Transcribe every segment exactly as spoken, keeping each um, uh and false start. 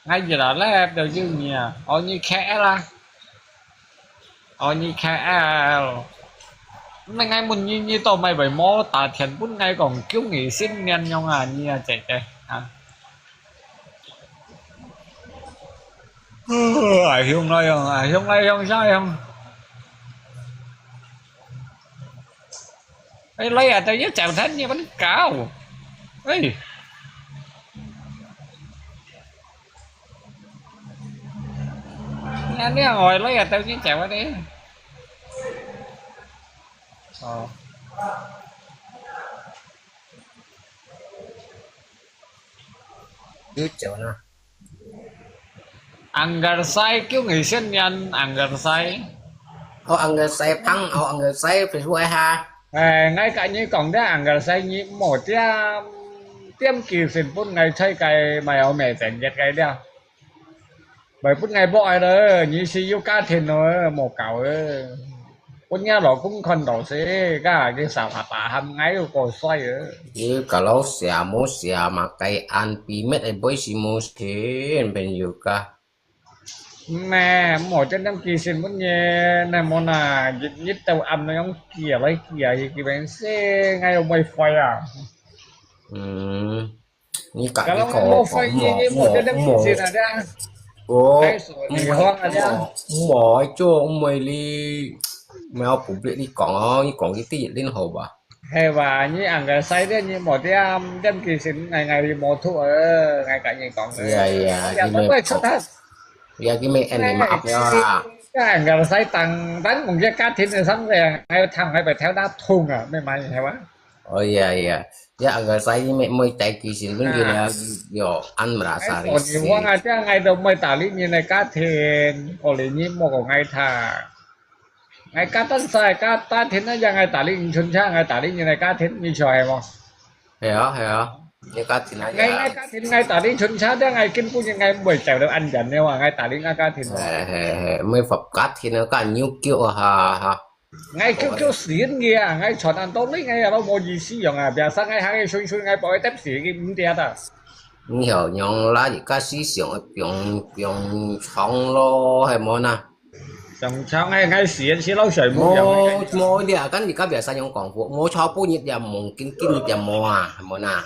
𠊎日日來都有你啊，哦，你K L啊，哦，你K L。毋係𠊎問你，你到尾會無打電分𠊎講恭喜新年樣啊，你啊姐姐啊。哎，兄弟樣啊，兄弟樣啥樣？哎，來啊，都一早餐你們搞，哎。 Nè, nè, ngồi lấy à, tao nhớ chèo đi. Ờ. 有酒呢。Ang Garsai，恭喜新年，Ang Garsai。哦，Ang Garsai，朋友，Ang Garsai，Facebook哈。哎，𠊎甲你講的，Ang Garsai，你莫點點記性分𠊎猜个，買有咩正月个了。 Bai pun ngai bok ai lơ, nyi si yu ka thin lơ, mo kau ơ. Pun nya lo kum khon lo se, ka ke sa pha pa ham ngai yu ko soi ơ. Yu ka lo sia mo sia ma kai an pi met ai boi si mo se, pen yu ka. Nè, mo chân năm kỳ sinh pun nye, nè mo na, yit yit tàu ăn nó yong kia lai kia hi ki ben se, ngai yu moi phoi à. Ừm. Ni ka Kalau ni ko mo phoi mo ni, ni mo mo chân năm kỳ mo sinh ada. Ủa, Ai, sorry, mo hoang ada. Mo cho mo li, mo public ni kong oh, ni kong cái tiết linh hậu ba. Hay ba, ni ang ka sai dia ni mo tiam, năm kỳ sinh ngai ngai li mo thu ơ, ngai ka ni kong. Iya iya, Ya, ni tak me boleh kong. Cerdas. Ya ni me en ni Nè, maaf ya. Cái ang ka sai tăng tăng mong cái cá thịt này sắm về, ngai thằng ngai phải theo đá thùng à, may mắn hay ba. Oh iya iya. Ya ang ka sai ni me mo tai ki sin pun Nah. Gila yo an merasa Ai, risih. Sorry, hoang ada ngai do mo tali ni nai cá thịt, có lý ni mo có ngai tha. Ngai cá tan sai cá ta thịt na ya ngai tali ni chun cha ngai tali ni nai cá thịt ni choi mo. Hay à hay à. Ni cá thịt na Ngai ya. Ngai cá thịt ngai tali chun cha dia ngai kin pu ni ngai mo chèo được ăn dần ni wa ngai tali ngai cá thịt. Hay hay hay. Mo phập cá thịt na cá nhiêu kiểu ha ha. Ngai kiu kiu sien ge a, ngai chọn ăn to li ngai lo mo yi si yong a, biasa ngai hang e sun sun ngai poi tep si ge mtia ta. Ni heo nyong la yi ka si siang piong piong chong lo, hay mo na. Chong chong ngai ngai sien si lo sui mo yong. Mo mo dia kan yi ka biasa nyong kong fu, mo chao pu nyit ya mong kin kin nyit ya mo a, hay mo na.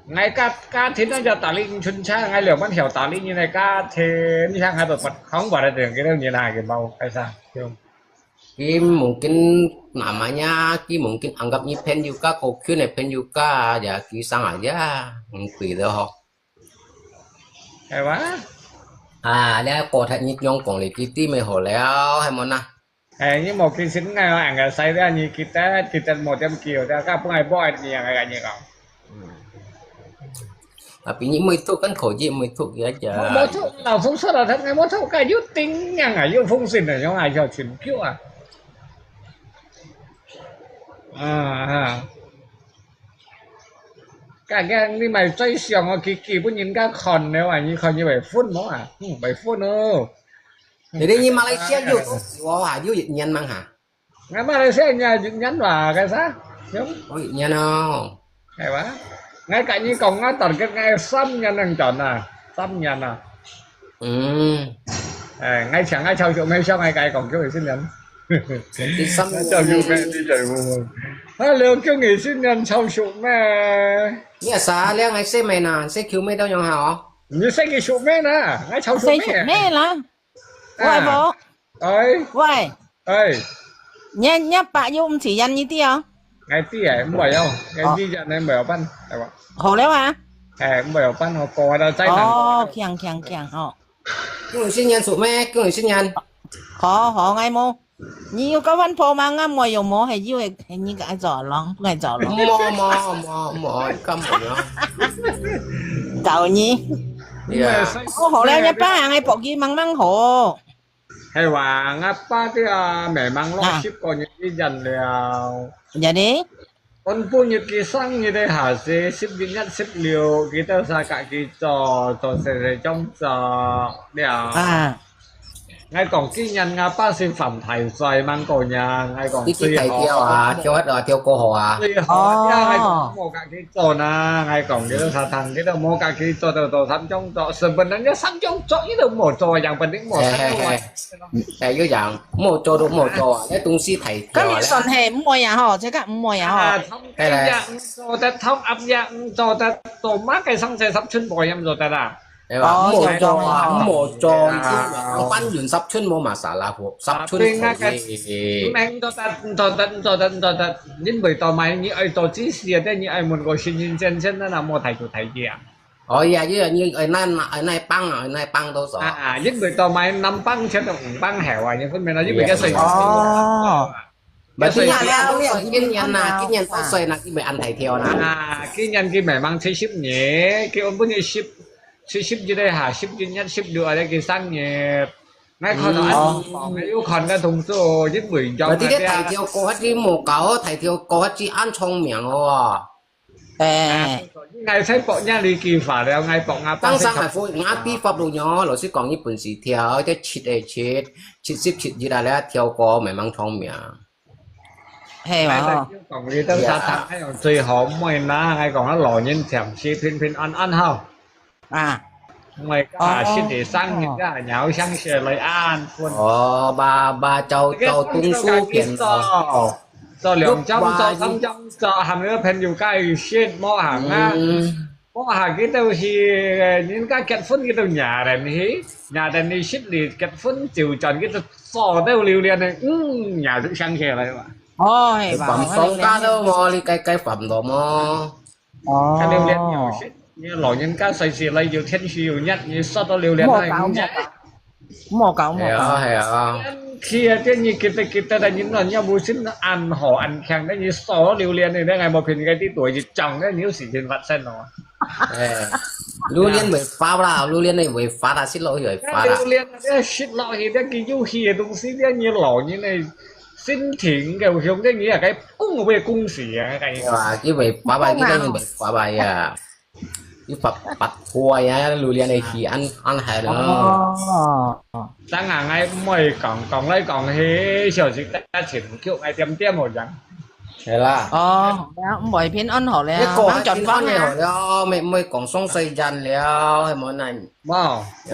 Ngai cá cá thịt nó cho tali chun cha ngai liu man hiao tali ni nai cá thịt ni hang hai bật không vào đây trường cái đâu nhìn hàng cái bao cái sao không. Ki mungkin namanya ki mungkin anggap ni pen yuka ko kyun e pen yuka ya ki sang aja ngui de ho. Hay ba? À, lẽ có thể nhịp nhông còn lì kí tí mới hổ léo, hay món nà. Hay, nhưng mà cái xin ngay mà ăn cái sai ra như kita, kita mau tiêm kiều ta, các phương ai bỏ đi ăn cái như không. Tapi ni mới thuốc kan khổ gì mới thuốc gì aja. Mau thuốc, lao phung sốt là thật ngay mau thuốc cái yút tính nhang à, yút phung xin là giống ai cho chim kiêu à. À, à. Ka keng ni mai最上个佢基本人家看了啊，你看你會分無啊？嗯，會分哦。Jadi ni Malaysia yu tu, wo ha, yu Việt Nam mang ha. Ngai Malaysia nya Việt Nam wa, cái sa? Yung? Oh, Việt Nam oh. Hay ba? Ngai ka ni kong ngai target ngai sam nyan nang chọn à, sam nyan à. Ừm. Ê, ngai chàng ngai chào sụp mê sao ngai cái còn kêu người xin nhắn. Senti sam. Ngai chào sụp mê đi chào mùa mùa. Hello, kêu người xin nhắn chào sụp mê. Ni asa liang ngai se mê na, se kêu mê đâu nhong hả? Ni se kêu sụp mê na, ngai chào sụp mê. Sụp mê na. Wai bo. Ơi. Wai. Ơi. Nya nya pa yu mchi yan ni ti oh. Ngai ti ai, mbai oh. Ngai ti yan ngai mbai oh pan. Hổ leo hả? Ê, mbai oh pan hổ ko da chai nang. Oh, kiang kiang kiang oh. Kêu người xin nhắn sụp mê, kêu người xin nhắn. Hổ hổ ngai mô. Ni yu ka văn phô mà ngam môi yu mô hay yu hay ni ka ai giỏ lòng, ngai giỏ lòng. Mò mò mò mò, căm mỏ nhá. Cậu ni. Iya. Ô hổ leo nya pa ngai bọc ki mang mang hổ. Hay wa ngap pa ti a mẹ mang lo sip ko ni ti jan leo. Jadi. Kon pu ni ki sang ni de ha se sip ni ngat sip liu ki ta sa ka ki cho cho se se chong cho leo. À. 𠊎講今年吾爸係犯大罪，吂過年，𠊎講你去大跳啊，最好，跳一下跳過河啊。最好啊，哦。𠊎講無家己做啦，𠊎講佢都沙灘，佢都無家己做，都做三種做，日本人个三種做，佢都無做，日本人無三種做。嘿嘿嘿。哎，有樣，無做都無做啊，該東西大跳啊。該你算係毋會啊吼，這個毋會啊吼。啊，湯雞也毋做得，湯鴨也毋做得，做麼个生事十全保險做得啦？ 對吧？哦，無做啊，無做，已經半圓十寸無masalah，十寸可以。毋做得，毋做得，毋做得，毋做得，因為到買你愛做知識啊，你愛問過神神仙仙，那無大做大嘅啊。哦呀，因為你愛那那那幫啊，那幫多少？啊，因為到買南幫全都五幫好啊，你分明啦，因為這是哦。 Berarti今年啊，今年多歲呢？佢會恁大條呢？啊，今年佢memang七十年，佢原本係十，七十一个哈，十一月、十六个佢生日。𠊎看到恁，嗯。有看个同事，因為樣。Berarti佢大條過下子無搞，大條過下子恁聰明哦。哎。𠊎在博若你句話了，𠊎博吾爸。當時還會，吾比法律哦，老師講，日本是跳，這七个七，七十七日啊，你跳過memang聰明。 係啊，吼。𠊎就講你兜沙灘，哎喲，最好毋會啦，𠊎講啊，老人暫時平平安安吼。啊。毋會啊，哦。身體生日啊，然後想起來啊，分。哦，爸爸照照讀書變老。做兩張，做三張，做，還有朋友介紹，無行啊。嗯。 哇，佢兜係，人家結婚，佢兜nhà人去，nhà人去識你結婚，就轉佢兜做到榴槤呢，嗯，也就想起來嘛。哦，係吧？放鬆假都無，你該該煩惱麼？哦。該榴槤有識，你老人家隨時來，有天時有日，你說到榴槤來，莫搞，莫搞。 莫搞，莫搞。係啊，係啊。去啊，這你記得，記得啦，你那，你無信恁好恁強，那你少榴槤呢，那𠊎無騙你，該地多一張，那你有事情發生哦。哎，榴槤會發啦，榴槤會發啦，食落去會發啦。那榴槤啊，那食落去，那个有氣个東西，那你老人个身體个，有用个，你也該恭喜恭喜啊，該。對啊，佢會發吧，佢當然會發吧呀。 你發，發火呀，榴槤个氣恁，恁害咯。哦。當然，𠊎毋會講，講來講去，小食家情，叫𠊎點點好樣。係啦。哦，好了，毋會偏安好了，你講還轉方啊。好了，毋會，毋會講傷世人了，係無呢？無。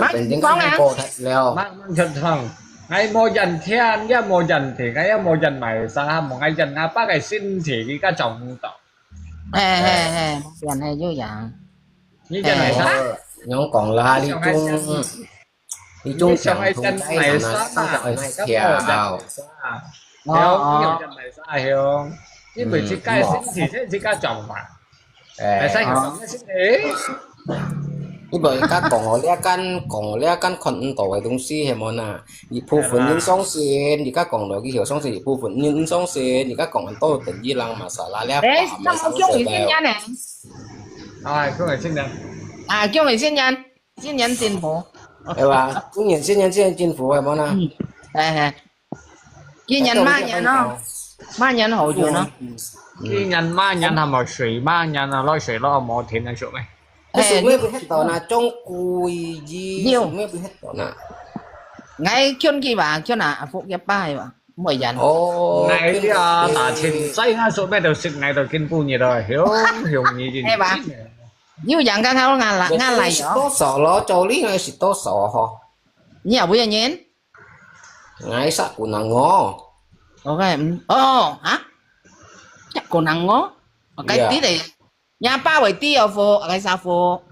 要變成講啊。過忒了。慢慢出場，𠊎無人聽，也無人聽，𠊎也無人買啥，無𠊎人阿爸个身體，佢个做毋到。 嘿，嘿，嘿，無變，嘿，有影。你講來啥？嘿。哦，你講啦，你種，你種想同該啥，上個愛跳。哦，哦。你講來啥，兄？你毋係自家身體，自家做法。哎。係啥，你講个身體？你毋係自家講哦，你講，講，你講看毋到个東西，係無呐？ 一部分人相信，而家講落去後相信一部分人相信，而家講很多等於人masalah了。哎，那麼恭喜新年呢？啊，恭喜新年！啊，恭喜新年，新年進步。對吧？今年新年，新年進步，係無呢？嗯，哎，哎。今年馬年哦，馬年好運哦。今年馬年係無水馬年啊，落水落無停啊，水咩？哎，你水咩不係到那種古意，有。水咩不係到那？ 𠊎勸佢吧，勸啊，阿福一擺吧，毋會贏。哦，𠊎呀，打清在𠊎做咩都識，𠊎都見半日了，雄雄已經。係吧？有贏个頭，𠊎來，𠊎來喲。多少咯？照理應該係多少吼？你也毋會贏？𠊎十個人哦。OK，嗯，哦，哈？十個人哦？OK，呀。對咧。 若爸會知哦，福，該啥福？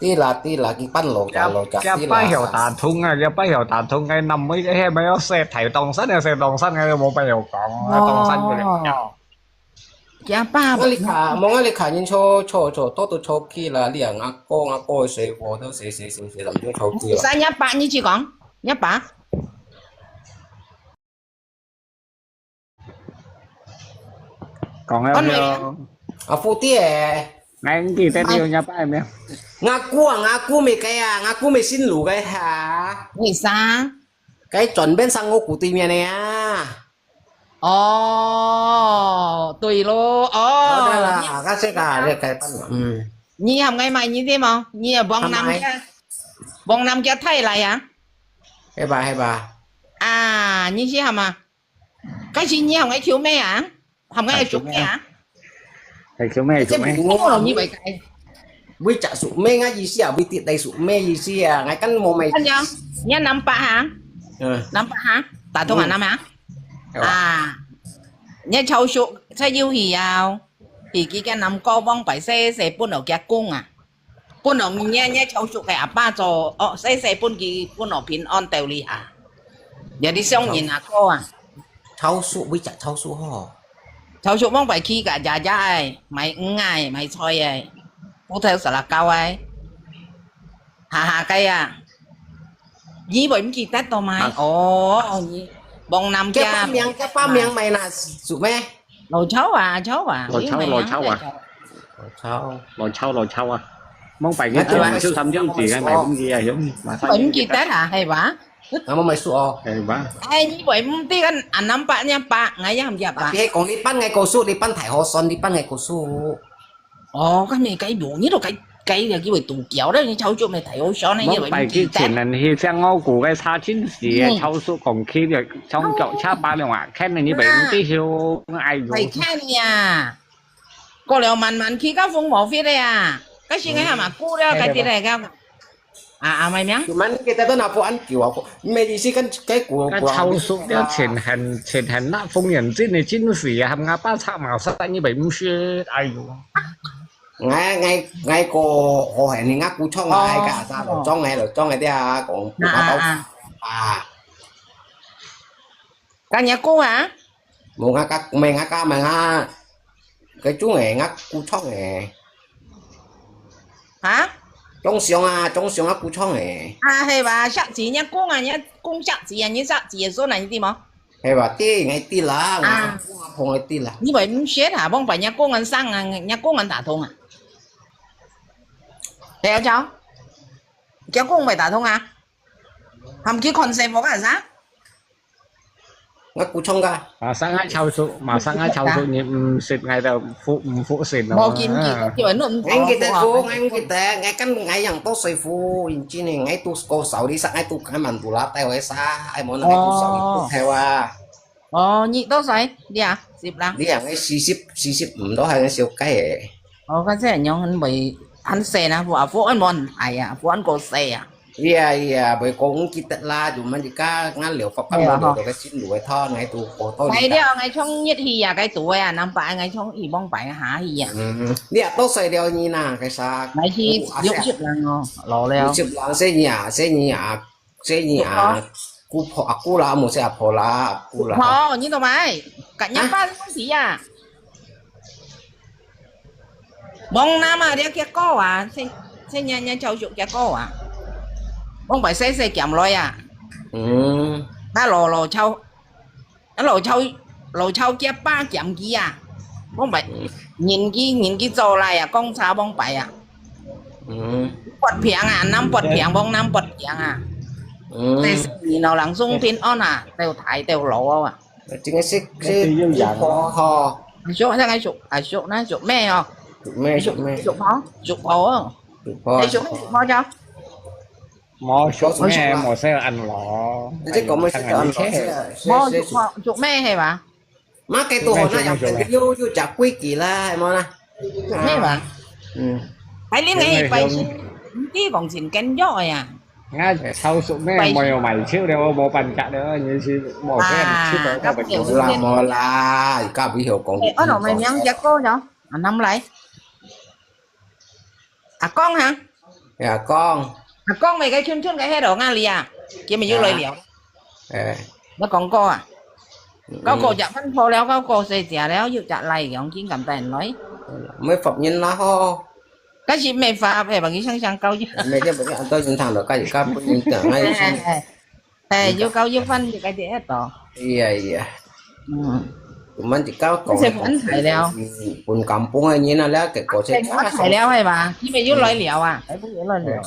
知啦，知啦，佢半路家，路家知啦。若爸曉打通啊，若爸曉打通，該南美个係咪要寫大東山啊，寫東山个無朋友講啊，東山个了。哦。若爸，我你看，無我你看人坐坐坐，多多坐去啦，你啊，阿哥阿哥个水果都寫寫寫寫，就坐去啦。三若爸，你去講，若爸。 講了沒有？啊，蝴蝶。𠊎毋記得你有若爸無？吾姑啊，吾姑乜該啊，吾姑乜姓盧个哈。為啥？該轉變生活古對面个啊。哦，對咯，哦。好的啦，該這個，這個，嗯。你喊𠊎買你的無？你也望南家，望南家太來啊？係吧，係吧？啊，你係喊啊？該係你喊个叫咩啊？喊个叫咩啊？係叫咩？係叫咩？你會改？會隻屬咩个意思啊？會跌低屬咩意思啊？𠊎跟無明。看呀，你要南北哈？嗯。南北哈？打通啊，嗯。南北哈？係吧？啊，你要超熟才有去啊。 佢佢个南哥往擺細細分落佢公啊，分落你你超熟个阿爸做，哦，細細分佢分落平安兜裡下。有啲商人阿哥啊，超熟，會隻超熟吼。超熟往擺去个爺爺哎，買魚哎，買菜哎，布頭沙拉膠哎，下下个啊。你會毋記得到嗎？啊。哦，你望南家。佢爸名，佢爸名買哪屬咩？ 老丑啊，丑啊，老丑，老丑啊。老丑。老丑，老丑啊。望擺佢做人小心點子，𠊎買東西啊，有，馬上。你毋記得啊，係吧？啊，我買書哦。係吧？哎，你會毋知个，啊，南北呢，北，𠊎也毋記得吧？啊，別講你搬𠊎過書，你搬太好算，你搬𠊎過書。哦，該咩該用，你都該該个機會堵掉了，你超久沒太好笑呢，你都毋記得。望擺佢前人去像我估个差真時个，嗯。超速講起个，像腳車巴了啊，看你會毋知曉，哎喲。係看呀。 過了慢慢去到風無fit个啊，該時个嘛，嗯。過了該啲來个。啊，啊，買名？就慢慢記得到那副恁久啊，沒意思跟該古，該超速了前很，前很那風眼鏡的近視啊，含阿爸擦毛色，你會毋識，哎喲。𠊎，𠊎，𠊎個，好，係你阿姑創啊，哦。該个啥，老莊个，老莊个啲啊，講，啊，啊，啊。啊。 該若姑啊？無，𠊎家，毋係𠊎家，毋係𠊎，該種个，𠊎古創个。哈？種相啊，種相啊，古創个。啊，係吧？惜字，若公啊，若公惜字啊，若惜字个孫啊，你知無？係吧？知，𠊎知啦，啊。𠊎阿婆𠊎知啦。你會毋識啊？往擺若公人生啊，若公人打通啊？了解？若公會打通啊？ 喊佢看師傅幹啥？𠊎古創个。馬上愛超速，馬上愛超速，你毋識𠊎就服，毋服先咯。無緊急，啊。因為恁，𠊎記得服，𠊎記得，𠊎跟𠊎樣多歲服，因為呢，𠊎都過手，你識，𠊎都開曼谷啦，帶回沙，哎，無那個都手，哦。你都開哇。哦，你多歲？你啊，十啦。你啊，𠊎四十，四十五都還小雞誒。哦，該這樣很會，很細啊，服，服安無很大啊，服安過細啊。 係啊，係啊，袂講毋記得啦，就慢一下，𠊎聊發發聊到个心路个湯，𠊎都過到你。係了，𠊎衝一去啊，該堵个啊，南北𠊎衝一往擺下去啊。嗯，你啊，多歲了你呐，該啥？𠊎係六十零哦，老了。六十零，細你啊，細你啊，細你啊，姑婆，阿姑啦，無係阿婆啦，阿姑啦。哦，你懂嗎？感覺發生問題啊。 望南啊，了結果啊，這，這年年教育結果啊，往擺細細減來啊。嗯。啊，老，老超，啊，老超，老超結巴減佢啊，往擺，嗯。年紀，年紀做來啊，講差往擺啊。嗯。發病啊，南發病，往南發病啊。嗯。第四年老人送平安啊，都大都老啊。 真个識，識姑婆吼。阿叔，阿叔，阿叔，那叔咩哦？叔咩，叔咩。叔婆，叔婆哦。叔婆。哎，叔咩，叔婆叫？無叔咩，無識恁老。你這講咩識恁老？無叔婆，叔咩係吧？嘛，該都好，那樣，又，又食規矩啦，係無啦？叔咩吧？嗯。哎，你那一擺是，你講真跟肉呀？ 𠊎超熟咩，無有買手了，我無辦法了，你是無錢，啊，去到該邊無啦，無啦，你家己曉講。哎，我老妹娘結果呢？啊，南來。阿公哈？哎，阿公。阿公，該个圈圈个迄度哪裡啊？今日又來了。哎。我講過啊。嗯。高哥食飯破了，高哥食食了，又食來，養緊咁多人來。沒法人啦吼。 但是沒法，哎，把佢想想高一。沒得，沒得，安到人堂了，該，該不能講，哎，哎，哎，哎，有高有分，就該點一到。哎呀，哎呀。嗯。我們就搞搞。這是分開了。嗯，分kampung个人啊，了，結果是。哎，分開了，哎吧，你們又來了啊，哎，不又來了。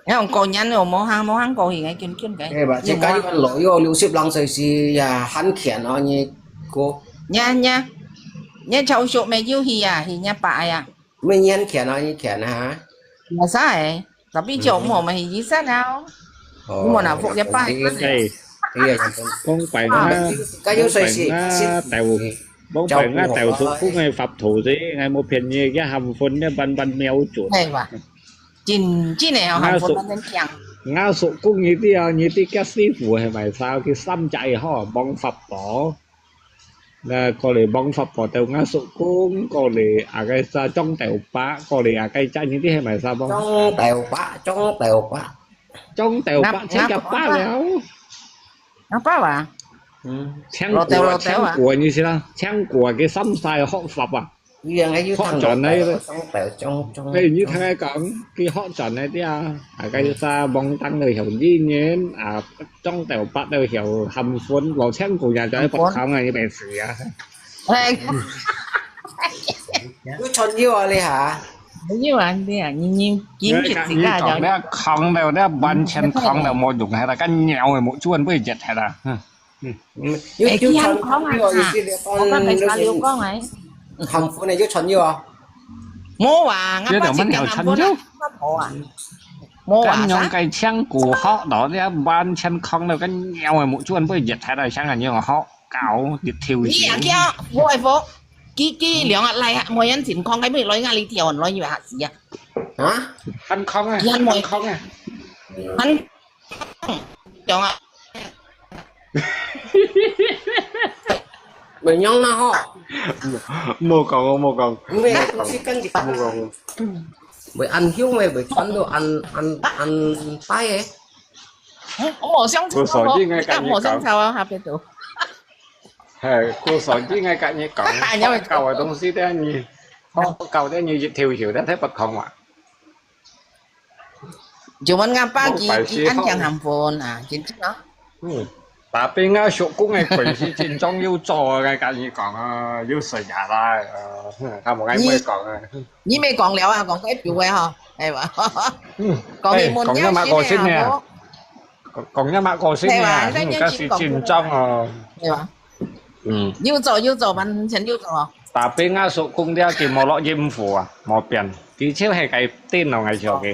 你講過年了，無行，無行過去，緊緊个。哎吧，這个一般老友六十零歲時呀，還健哦，你哥。你，你，你超熟沒有去啊？去你爸呀？沒年健哦，你健啊？沒啥哎。Tapi 就毋好嘛，醫生啊。哦，你莫拿福一擺。哎，講白啊，講白啊，豆，講白啊，豆叔公个法度啫，𠊎無騙你，佢含粉个萬萬標準。係吧？真，真个哦，含粉萬萬強。我叔公佢啲啊，佢啲家師傅係咪燒佢三隻好，望法度。 那過來望法度豆，𠊎叔公，過來啊个啥張豆伯，過來啊个隻你啲係咪啥望？張豆伯，張豆伯。張豆伯，請佢伯了。阿伯啊？嗯。請過，老豆，老豆啊。請過你先啦，請過佢三世學法啊。 學轉來个。哎，你聽佢講，佢學轉來个啊，啊，該啥望燈都曉醫人，啊，張豆伯都曉含粉，老千姑娘就係不康啊，你白死啊！哎，有傳銷啊，你哈？有啊，你啊，你，你，你，你講，你講，你完全講都無用，係啦，跟鳥个目珠會熱，係啦。嗯。 嗯，有，哎，有傳，佢還講啊，有意思个，我剛才查了講哎。含粉个有傳銷啊？無啊，𠊎這兩班有傳銷？無啊，無啊，恁樣个青姑學到，你完全看到个鳥个目珠，會熱，睇到像恁樣學搞，一條線。你也叫，我會服，佢，佢兩個來，每人情況，該尾來，𠊎哩跳，來，你話死啊？啊？很康啊，佢還每，很康啊。 樣啊。袂樣啦吼。莫講哦，莫講。你个東西跟你講。莫講哦。袂恁香个，袂傳到恁，恁，恁大个。我無相吵哦，我所以應該跟你講。我無相吵啊，哈，別走。嘿，我所以應該跟你講，你會搞个東西，等你，搞，搞得你一頭油，但係不講話。 就問阿爸佢，佢恁樣含粉啊，真正啊。嗯，tapi𠊎叔公个關係真正有做啊，𠊎跟你講啊，有食藥啦，呃，哼，佢無愛你，愛講啊。你毋好講了啊，講該表个吼，係吧？嗯，講你問了先啊，哎，講了嘛過身了。無？講，講了嘛過身了，係吧？嗯，該係真正哦。係吧？ 嗯。有做，有做，完全有做哦。Tapi𠊎叔公了，佢無落陰符啊，無變。佢就係該電腦个時候个。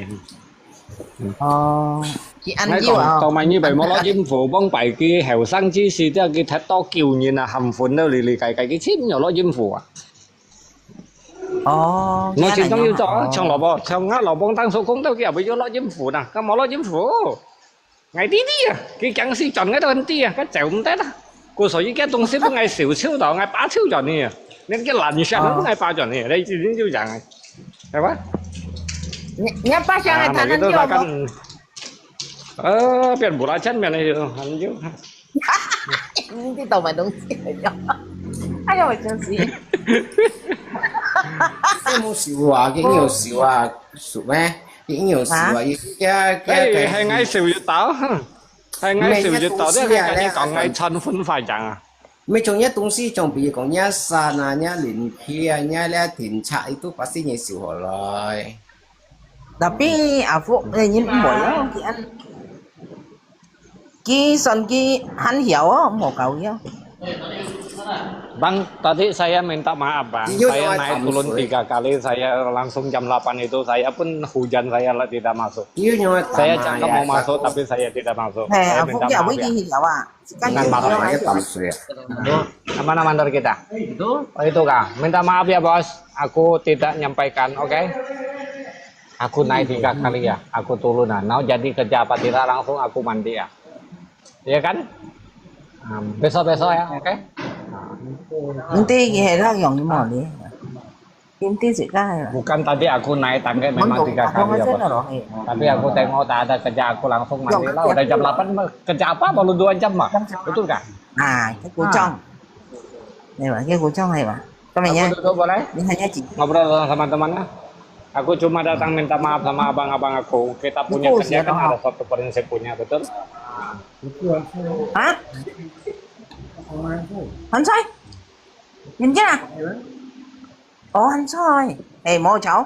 哦，佢恁久啊。𠊎講，講埋你爸無落陰符，往擺佢後生之時，佢踢到九年啊，含粉到離離解解，佢真有落陰符啊。哦，𠊎真正有做啊，像老婆，像𠊎老婆當叔公到佢也會有落陰符呐，佢無落陰符。 𠊎知知啊，佢驚死轉，𠊎都很知啊，佢走毋得啊。故所以該東西分𠊎燒燒到，𠊎爸燒轉去啊，連該爛香都分𠊎爸轉去，你一定就這樣，係吧？你，你爸想來談談就好無？呃，變無啦，見面了就很久。你知道買東西了呀？哎呀，我真是。你無燒啊，你有燒啊，熟咩？ 你有事啊？啊？佢，佢，佢，哎，還愛燒一道，哼。還愛燒一道，你還跟你講，愛傳粉發揚啊？毋係，像這東西，像比如講，這山啊，這林區啊，這，這停車，佢都把事情燒好來。Tapi阿福，哎，你毋會哦，佢恁， 佢算佢還曉哦，無搞呀。Bang, tadi saya minta maaf, Bang. Saya naik turun tiga kali, saya langsung jam delapan itu, saya pun hujan, saya la-, tidak masuk. Saya jangan mau masuk, tapi saya tidak masuk. Saya minta maaf, ya. Dengan marah. Aman-aman dari kita. Oh, itu kah? Minta maaf ya, Bos. Aku tidak nyampaikan, oke? Aku naik tiga kali ya, aku turun ah. Now jadi kerja apa tidak langsung aku mandi ya. Iya kan? Ah, besok-besok ya, oke? Nanti kita yang lima ni. Nanti sih kan. Bukan tadi aku naik tangga memang tiga kali ya, Bos. Tapi aku tengok tak ada kerja, aku langsung mandi lah. Udah jam delapan, kerja apa baru dua jam mah? Betul kan? Ah, 佢古裝。你話佢古裝係嘛？今日 Aku duduk boleh? Ngobrol sama teman-teman ah. Aku cuma datang minta maaf sama abang-abang aku. Kita punya kerja kan ada satu prinsip punya, betul? Ha? 鹹菜？你毋知啊？哦，鹹菜。誒，無炒。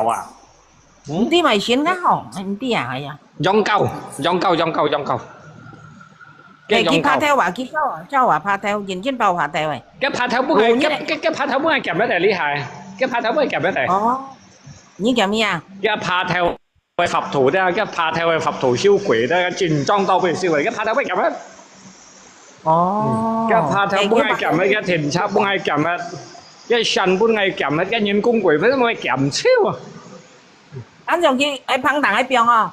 搞啊。毋知賣仙个吼，毋知啊，係啊。養狗，養狗，養狗，養狗。哎，佢爬頭啊，佢走啊，走啊爬頭，認真跑爬頭誒。佢爬頭本來，佢佢佢爬頭本來鹹得厲害，佢爬頭本來鹹得。哦，你鹹咩啊？佢爬頭會發圖的，佢爬頭會發圖修鬼的，緊張到不行誒，佢爬頭會鹹得。哦，佢爬頭本來鹹得，佢停車本來鹹得，佢山本來鹹得，佢人工貴，為什麼會鹹超啊？ 恁樣佢愛捧尞愛放哦。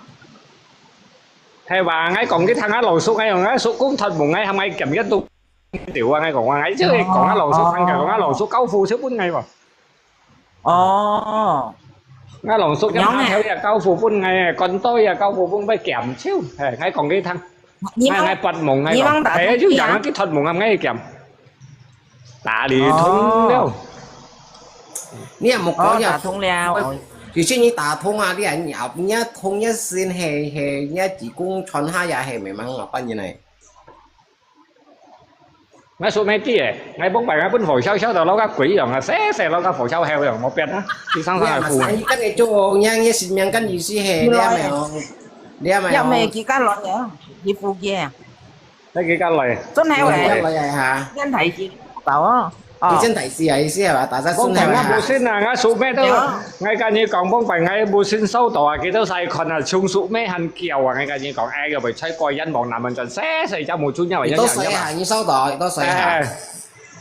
係話，𠊎講佢聽下老叔，𠊎用𠊎叔公托夢，𠊎喊𠊎鹹一肚條啊，𠊎講話，𠊎就係講下老叔聽，講下老叔交付就分𠊎喎。哦，𠊎老叔一下頭也交付分𠊎，乾多也交付分𠊎鹹超，係，𠊎講佢聽，你望，𠊎𠊎發夢，𠊎講，你望打通係啊，就講啊，佢托夢啊，𠊎鹹。 打你通了。哦，你也莫講，哦，打通了，哦。其實你打通啊，你也你也通一線係係你子宮穿下也係明明老半年嘞。𠊎叔妹知誒，𠊎幫擺𠊎分火燒燒到老个鬼樣啊，細細老个火燒燒樣，無變啊，佢生生个苦。你也嘛生一個就，你你性命跟意思係，你也沒有，你也沒有。也沒幾個來了，一副嘢。 該幾個來？真係喂，幾個來啊？真大事，到哦。你真大事啊，意思係嘛？大家真係嘛？𠊎無信啊，𠊎叔妹都，𠊎跟你講，幫擺𠊎無信收到啊，佢都晒看啊，像叔妹還叫啊，𠊎跟你講，哎，要不才過癮望南門轉，細細隻目珠，你都歲啊？你收到，你都歲啊？哎，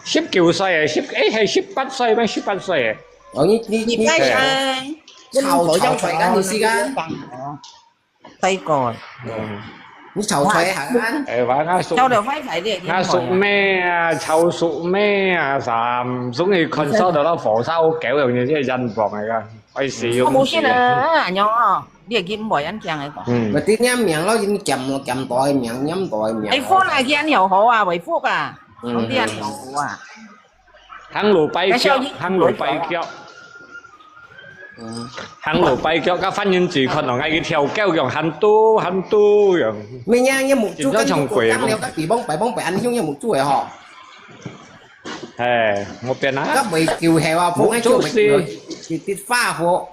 十九歲，十，哎，係十八歲咩？十八歲。哦，你你你你拜拜。炒炒菜緊，你時間。 細個。嗯。你炒菜行啊？哎，話𠊎叔，炒到壞壞咧，𠊎叔妹啊，炒叔妹啊，三中意看燒到火燒狗樣嘢，這係人亡來个，愛死。我無信啊，恁樣哦，你會去毋會恁樣个講。嗯。咪啲念名咯，你念念到个名，念到个名。哎，福來見有好啊，為福啊，嗯。好啲人有好啊。 行路跛腳，行路跛腳。嗯。行路跛腳，甲犯人治看到𠊎一條狗樣，喊嘟喊嘟樣。咩呀？你目珠跟你過江了，甲地方擺放擺安凶，你目珠个吼。哎，無變啊。甲袂救係啊，目珠係直直花火。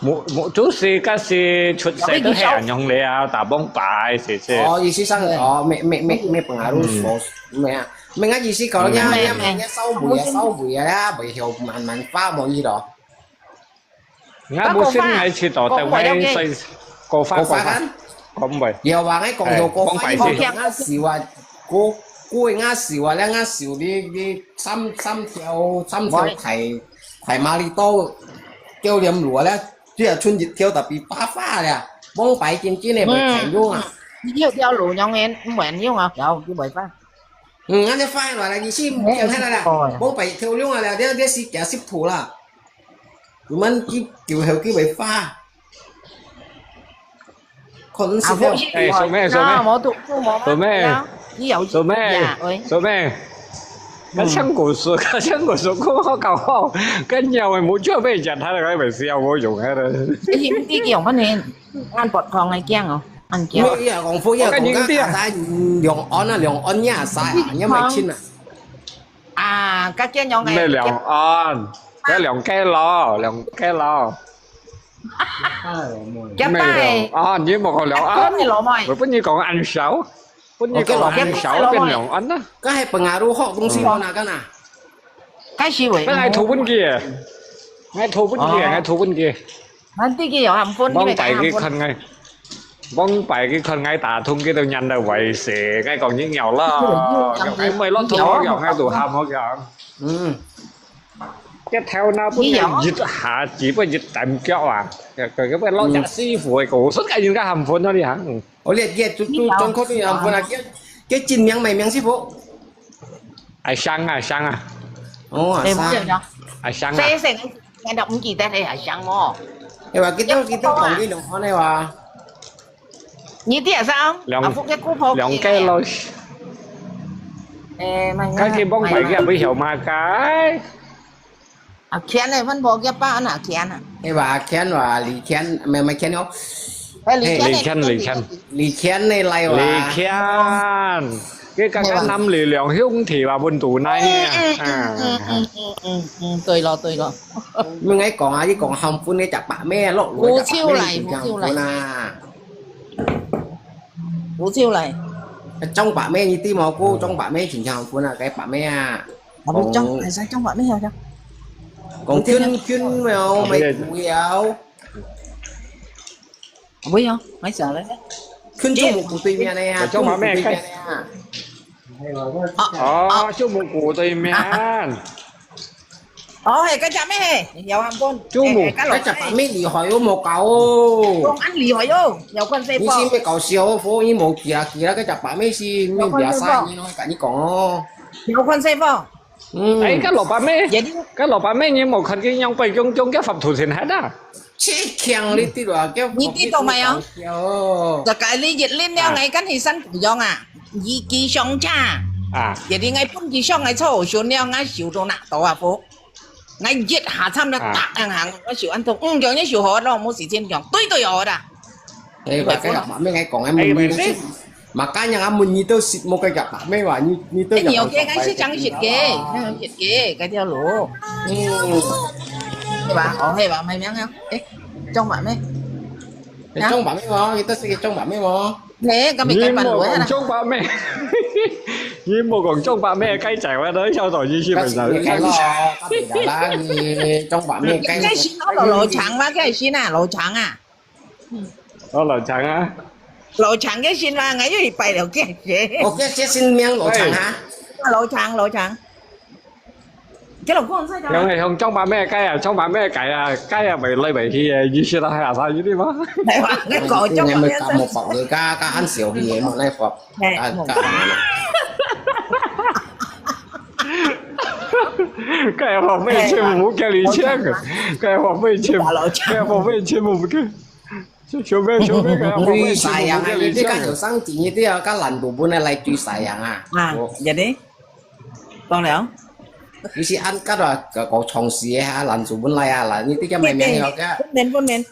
無，無，就是該時出世都係恁樣了，打幫擺，是，是。哦，意思上，哦，沒，沒，沒，沒辦法，嗯。說，沒啊，沒啊，意思講，嗯。呀，呀，呀，稍微啊，稍微啊，袂曉慢慢化，無意咯。 𠊎無信𠊎去到台灣，所以過花，過花，過花。過花kan？講袂。有啊，𠊎講有過花，哎，講白些。𠊎笑啊，過，過𠊎笑啊，了𠊎笑你，你三，三條，三條大，大馬里多，叫黏路啊，了，只係賰一條特別花花了，往擺緊緊个袂看用啊。嗯，嗯，你有條路樣个，毋會用啊，條就袂花。嗯，恁樣花落來，你先聽下來啦，哎，哦。往擺條用啊了，了，了是行十步啦。 你們去救後救尾花。可能是這樣。啊，不是，哎，小妹，小妹。那我都，都沒辦法呀，小妹，你有，小妹，呀，喂。小妹。嗯。該像古時，該像古時，講好搞好，該鳥仔無就被講他的，該本是要我用他的。哎，你，你用乜呢？恁薄糖來講哦，恁叫。沒有，講，不要講，我跟你講，剛才兩岸啊，兩岸呀，啥啊，你要買親啊。啊，該叫兩个，咩兩岸？該兩个咯，兩个咯。 夾帶。咩兩岸？你莫講兩岸。講你老妹。我本來講恁少，本來講恁少變兩岸啦。該係本來都學東西嘛，該哪？該係會。該𠊎討分佢，𠊎討分佢，哦。𠊎討分佢。恁知佢有喊分，你咪喊分。往擺佢看𠊎，往擺佢看𠊎打通佢都nhận得會死，𠊎講你鳥咯，𠊎毋會落土，𠊎講𠊎都喊好講。嗯。 這頭那本來一下子，本一擔腳啊，佢，佢，佢落隻師傅个，我說該應該喊分了你啊。嗯。哦，你，你，就，就，專科都喊分啊，叫，叫真名咩名師傅？阿香啊，香啊。哦，阿香。哎，不要講。阿香啊。細聲，人家毋記得了，阿香哦。哎，話，佢都，佢都講佢兩款个話。 你知啊，阿福个姑婆兩个咯。誒，該佢幫佢个會曉嘛該？阿乾呢，阮婆个爸阿乾啊。誒，話阿乾話李乾，毋係，毋係乾哦。誒，李乾呢？李乾，李乾。李乾呢來話。李乾，佢剛剛男女兩兄弟話分肚奶啊。嗯，嗯，對咯，對咯。毋係講啊，你講喊分个隻白咩落落隻白咩，胡椒來，胡椒來。 啊。 胡椒來。張白妹，你知無？該張白妹真正好分啊，該白妹啊。啊，毋係張，講，係張白妹好像。講圈圈了，咪不要。毋係哦，買啥來？圈中目湖對面个啊，張白妹，圈中目湖對面个啊。啊，啊，哦，中目湖對面。 哦，係，該隻咩係？有喊分。中目。誒，誒，該隻白妹厲害哦，無搞哦。講恁厲害哦，有看細波。你先別搞笑哦，你無記啊，記啊，該隻白妹是咩名啊？你咯，跟你講哦。有看細波。嗯。誒，該老白妹，該老白妹，你無看佢樣背薑薑，該發圖先喊啊？切強你知啦，叫你知道沒有？搞笑哦。就該你一輪了，哎。𠊎跟你生一樣啊，一支相差。啊。一輪𠊎分佢上來坐船了，𠊎手都拿到啊，不？ 𠊎一下慘了，啊。打硬行，𠊎手恁痛，嗯，叫你手好咯，無時間用，對對好啦。誒，話該個白妹，𠊎講个問你，哎，喂，嘛該樣啊問你都識，無該個白妹話，你，你都，誒，你有个，𠊎識講識个，識个，該條路。嗯。係吧？哦，係吧？買名啊？誒，張白妹。誒，張白妹哦，你都識个張白妹哦。 嘿，該咪該版路啊。你莫講張白妹，你莫講張白妹，該在我都曉得你是本身。該係咯，該係啦，你張白妹，該，該係老，老長嘛，該係啊，老長啊。哦，老長啊。老長个姓嘛，𠊎又去拜了，該係。哦，該係姓名老長啊。哎。老長，老長。 佢老公在家。用个用張白妹个雞啊，張白妹个雞啊，雞啊，飛來飛去个，意思啦，係啊，啥意思嘛？係嘛？你講張白妹，你有感覺白了，加，加很小氣个嘛，那個，嘿，啊，加，雞啊，白妹全部叫你請，雞啊，白妹全部，雞啊，白妹全部不叫。 小妹，小妹，雞啊，白妹全部不叫你請。追sayang啊，你這個有上進一點啊，該懶惰本來來追sayang啊。啊，哦。Jadi？ 講了。你是按格啊，个，个創始个哈，蘭州本來啊，啦，你這個買名了个。分明，分明。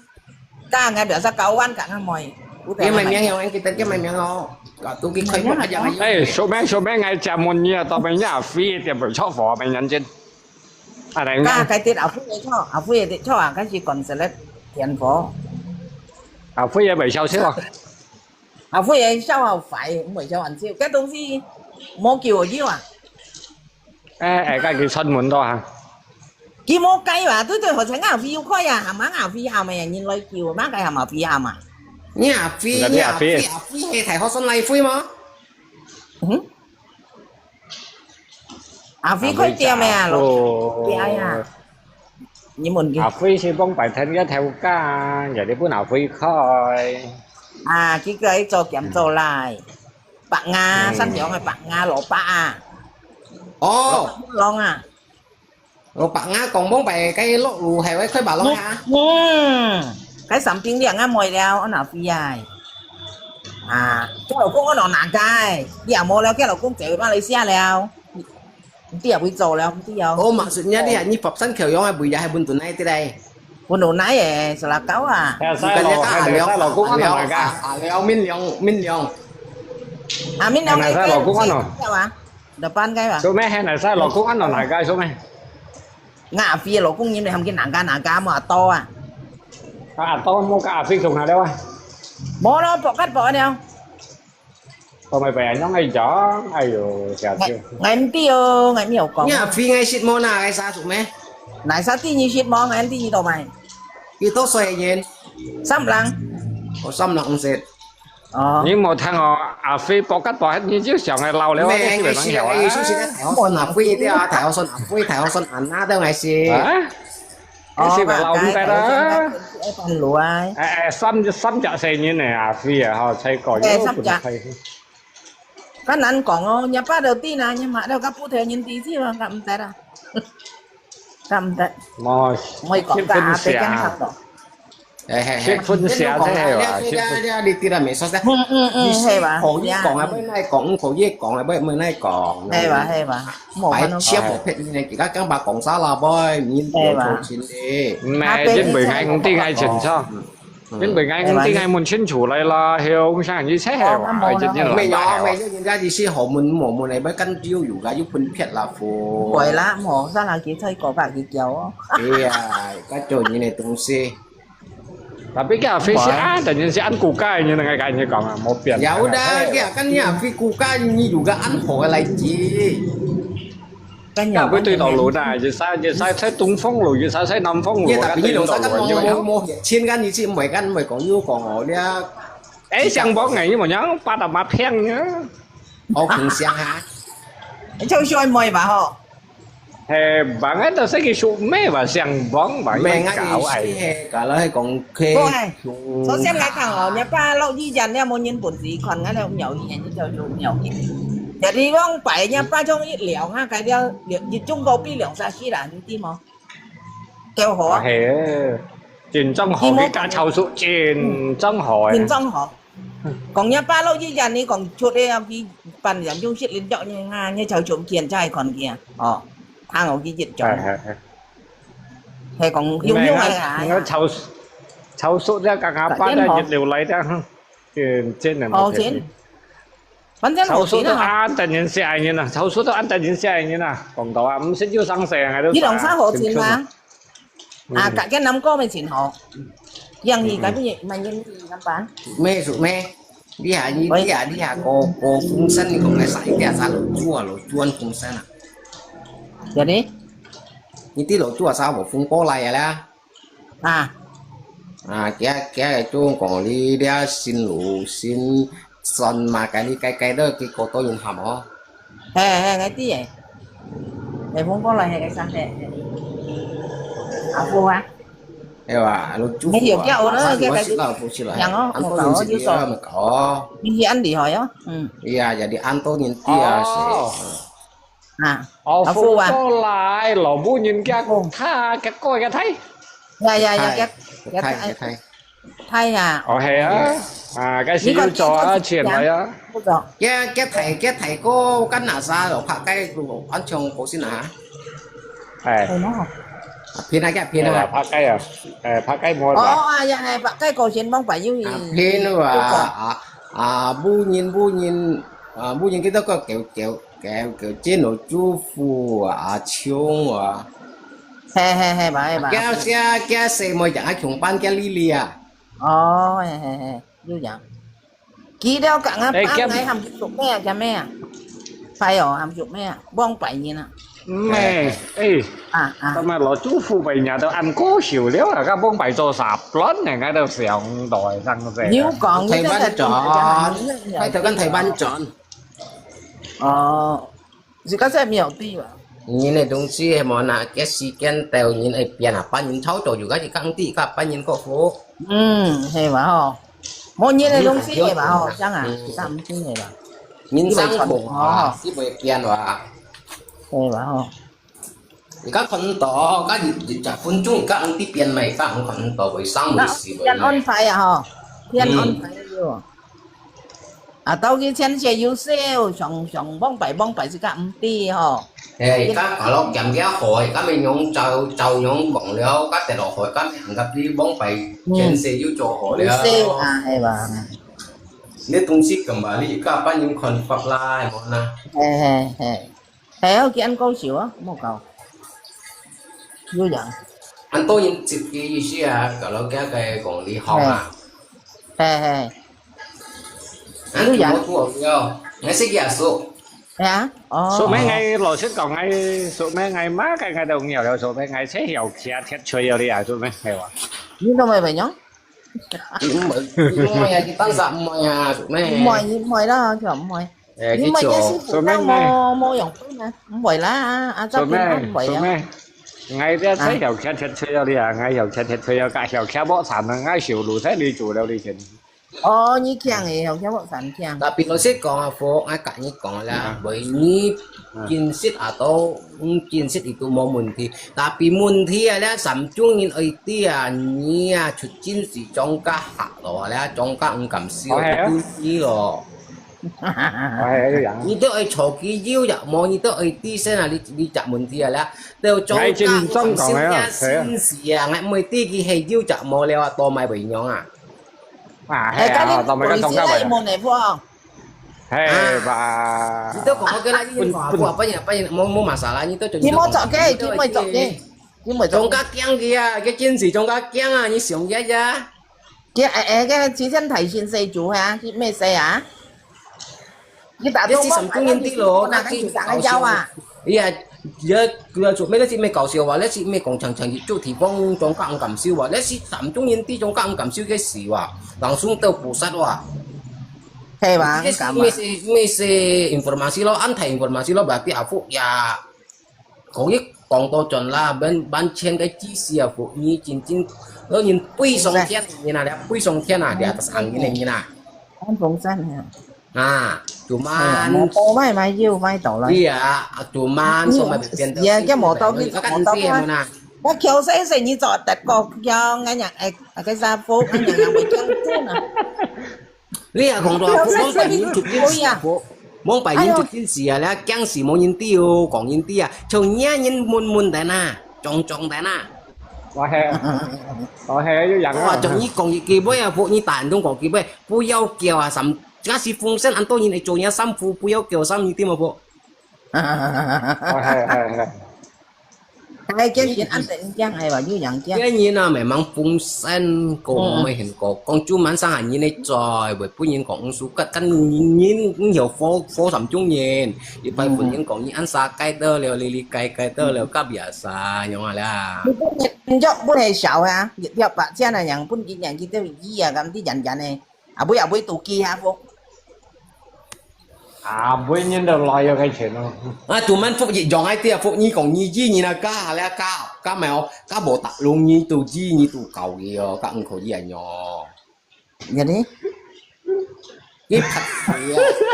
該𠊎biasa kawan，該𠊎妹。你買名了，你記得个買名哦。該都去開門个樣。哎，小妹，小妹，𠊎借問你啊，到尾你阿飛一點不錯，佛沒人見。啊，來，該，該啲阿飛个錯，阿飛个錯啊，該係講實咧。電火。阿輝也袂笑笑啊？阿輝也笑好壞，毋會笑玩笑。該東西無救有啊？哎，哎，該佢出門到啊？佢無該啊，對對，好像阿輝有開啊，喊阿輝喊啊，人來救，麼个喊阿輝喊啊？你阿輝，你阿輝，你阿輝，阿輝係大學生來輝嗎？嗯？阿輝開店个啊，阿輝咯，店啊。你問佢。阿輝係幫白天个頭家，有啲分阿輝開。啊，佢个做兼做來，白牙，嗯。山上个白牙，蘿蔔啊。哦。蘿蔔瓤啊。 哦，白牙講講白，該落雨係會開白浪啊？嗯，該三冰兩啊，妹了，安那飛啊？啊，叫老公安那拿个，你也無了，叫老公走馬來西亞了，你也會走了，你也。哦，maksudnya你啊，你佛山口用啊，不也係本土來的嘞？本土來的，是啦，高啊。哎，細路，哎，細路公安那个？啊，了，明亮，明亮。啊，明亮，哎，細路公安喏。 Depan kayu ah. Sumeh, hai nai sa lokung ano naga sumeh. Nga afi lokung ni ham kin naga naga mo ato ah. Ah, ato mo ka afi sung hale wa. Mo lo pokat po ano. Ko mai pa anyong ai jong, ayo, siya siya. Ngai mti yo, ngai mi yo kong. Nga afi ngai sit mo na ngai sa sumeh. Nai sa ti ni sit mo ngai mti ni to mai. Ito so yin. Sam lang. O sam lang sit. 哦。你無聽哦，阿飛博吉博，你就想个老了，你是袂曉啊。意思是咧，大學生阿飛對啊，大學生阿飛，大學生阿那都係。啊？你是袂老毋得啦。哎，哎，三，三十歲人呢，阿飛啊，吼，才過，哎，三十。較難講哦，若爸都知啦，若媽都較不聽人知，知嘛，較毋得啦。 敢得。無，我講个阿伯更慘咯。嘿嘿嘿，結婚寫這係吧？你你你你知啦，沒錯噻。嗯嗯嗯，你係吧？口語講啊，不能講，口語講啊，不能講。係吧係吧？無辦法。白痴無撇呢，而家講白講啥啦，boy，你唔好做情的。毋係，因為𠊎毋知𠊎清楚。 因為𠊎，𠊎，𠊎問清楚來啦，係哦，𠊎想你切係話，哦，一日來哦。沒有，沒有，人家意思好問，無問，你們跟就有啦，有分別啦，不。會啦，無，咱人佢才過百幾條哦。哎呀，該做人的東西。Tapi佢阿飛係啊，等於係恁古怪，你那個感覺講啊，無變。Ya udah，佢啊，跟你阿飛古怪，你有個恁好个來接。 該毋會對到路啦，一晒一晒在東風路，一晒在南風路，也tapi你兩儕跟無無無錢，跟你知毋會跟毋會講有講哦，你啊。哎，相幫哎，你無樣，把大麻騙啊。好，平常哈。就喜歡妹吧吼。嘿，bangan都係佢熟妹吧，相幫吧，咩？搞哎。係，搞來講，佢。首先來講哦，你爸落雨天，你無人本事，看𠊎都唔要錢，你就就唔要錢。 Jadi wong pai nya pa chong it liao nga kai dia it chung kopi liao sa si la ni ti mo. Kêu hò. Hê, chín trăm hò cái cá cháo sụn chín trăm hò. Chín trăm hò. Kong nya pa lo yi yan ni kong chut e ki pan yan chung sit lin chok ni nga ni cháo sụn kian chai kon kia. Ò. Thang ò ki jit chok. Hê kong yung yung ai ai. Cháo cháo sụn dia ka nga pa dia jit liu lai dia. Chín chín là một. Ò chín. Phản正好錢啊。炒熟都恁得人惜个人啊，炒熟都恁得人惜个人啊，講到啊，毋識有生死啊，都。你兩儕好錢嗎？啊，隔間南哥咪錢好，樣你該邊買人你怎辦？咩做咩？你下你你下你下過過風聲，你講來晒一下啥老朱啊，老朱安風聲啊？有呢？你啲老朱啊，啥無風波來啊啦？ 啊。啊，佢佢係中國呢啲新路新山嘛，該呢該該都幾個多人喊哦。係係，𠊎知誒。係風過來係該山係，阿富啊。係吧？老朱啊，你有叫我了，該該，不是啦，不是啦，像哦，安多人是佢啊，咪搞。你係恁厲害哦，嗯。哎呀，jadi安多人啲啊，係。 啊，哦，阿富啊。風過來，老母人家，哦。他，佢過个梯。呀呀呀，佢，佢，佢梯，佢梯。梯啊。哦，係啊，啊，該時要做啊，錢來啊。不做。佢，佢梯，佢梯過，跟哪儕咯，拍該路，安全過先啊。哎。係喏。啊，偏啊，佢偏啊。哎呀，拍該啊，哎，拍該無啦。哦，哎呀，哎，拍該過先，望白有。啊，偏啊，啊，啊，母人，母人，啊，母人，佢都個叫叫。 Kêu kêu chín老朱富啊，阿昌啊，嘿嘿嘿，嘛嘿嘛。佢寫佢細妹就愛共班佢Lily啊。哦，嘿嘿嘿，有影。佢了，甲𠊎哎，佢爸𠊎含佢做咩啊？做咩啊？拜哦，含做咩啊？往拜年啊。毋係，哎，啊啊。他們老祖父輩人都恁高手了啊，佢往拜做十輪呢，𠊎都想到上世。你有講，你這个台灣轉，拜託跟台灣轉。哦。 自家在廟底嘛。人个東西係無拿，个時間到人會變啊，別人操作，有个係工地，甲別人个福。嗯，係嘛吼。無人个東西係嘛吼，像啊，嗯。自家毋知係嘛。人生苦啊，哦。係會變哇。係嘛吼。你甲看到，甲你你十分鐘，甲你變咩，甲你看到會生會死會咩。變安排啊吼，變安排了。嗯。 啊，到佢前世有少，上上往擺往擺自家毋知吼。嘿，甲阿老鹹个海，甲咪用照照用講了，甲跌落海，甲咪行甲你往擺前世又做好了。有少啊，係吧？你東西咁嘛，你甲別人看法啦，係無啦？嘿嘿嘿。 係，佢恁高手啊，莫搞。有影。恁多人接佢意思啊，搞到佢个講你好啊。係係。有影。𠊎識佢阿叔。係啊，哦。叔妹，𠊎老實講，𠊎叔妹，𠊎嘛，𠊎都唔曉了，叔妹，𠊎才曉騎鐵錘了哩啊，叔妹，係哇。你都未明樣？ 毋會，毋會啊，佢當時毋會啊，咩？毋會，毋會啦，就毋會。誒，你毋會，佢就，你係做咩呢？無無用功啊，毋會啦，啊，做咩？做咩？𠊎這才曉騎鐵錘了哩啊，𠊎曉騎鐵錘了，甲曉騎木鏟啊，𠊎修路才你做了哩先。哦，你強誒，曉騎木鏟強。Tapi老實講啊，福，𠊎甲你講啦，啊。為你啊。見識啊，都，嗯，見識佢都無問題。Tapi問題啊，這三種人愛知啊，你啊，出真是莊家客咯，這莊家毋敢收，哦，係啊。對你咯。哦，係啊，就樣。你都愛坐佢腰也無，你都愛知先啊，你，你隻問題啊，這，都莊家，𠊎真正講个啊，係啊。先時啊，𠊎毋會知佢係腰隻無了啊，多買會樣啊。啊，係啊，誒，哦，多買个莊家會啊。你都講好个啦，你講好，不然，不然，無，無masalah，你都做，你莫做个，你莫做个，你莫做个。莊家驚佢啊，佢真是莊家驚啊，你想一下。佢，誒，誒，佢之前大先生做啊，佢咩事啊？你打電話，你係三種人知咯，那佢，那佢打電話。哎呀，佢，佢做咩？你係咩搞笑啊？你係咩講長長做地方莊家毋敢收啊？你係三種人知莊家毋敢收个事啊？Langsung都菩薩啊？係吧？你係咩事，咩事informasi咯？安泰informasi咯，berarti阿福呀。 講一講到轉啦，完，完全个知識啊，福你真正，有人飛上天，你那了飛上天啊，di atas angin个人啊。安風扇啊。啊，cuman，哎呀，我買買有買到啦。對啊，cuman，你，所以咪變到，也叫無到，你做無到啊。那橋先生，你做得過橋，俺娘，哎，那个啥福，俺娘娘會叫住呢。 你也講到福，往擺人出緊事啊，福，往擺人出緊事啊，你驚死無人知哦，講人知啊，像你人悶悶等啊，撞撞等啊。我係，我係有人啊。哇，像你講一句話啊，福，你打人中講句話，不要叫啊，三，假使風聲恁多人來做你衫褲，不要叫衫，你知無福？哦，係，係，係。哎，叫人安得人驚，哎，話有人驚。个人啊，memang風聲講，嗯。無很講，講cuman上下人个嘴，會分人講毋輸，跟，跟人，人有火，火三種人，一般分人講，你安啥改得了，哩哩改，改得了，嗯。Ka biasa，樣啊啦。你不能，你就不能笑啊，你不要把這樣的人，不能講佢都一樣，咁啲人人呢。 啊，尾啊，尾肚雞啊，福。啊，每年都來要開錢咯。啊，做乜福一樣愛啲啊，福你講你知你那家下咧家，家咪哦，家無打龍你都知你都搞个哦，家毋可以啊喏。你呢？你拍死啊！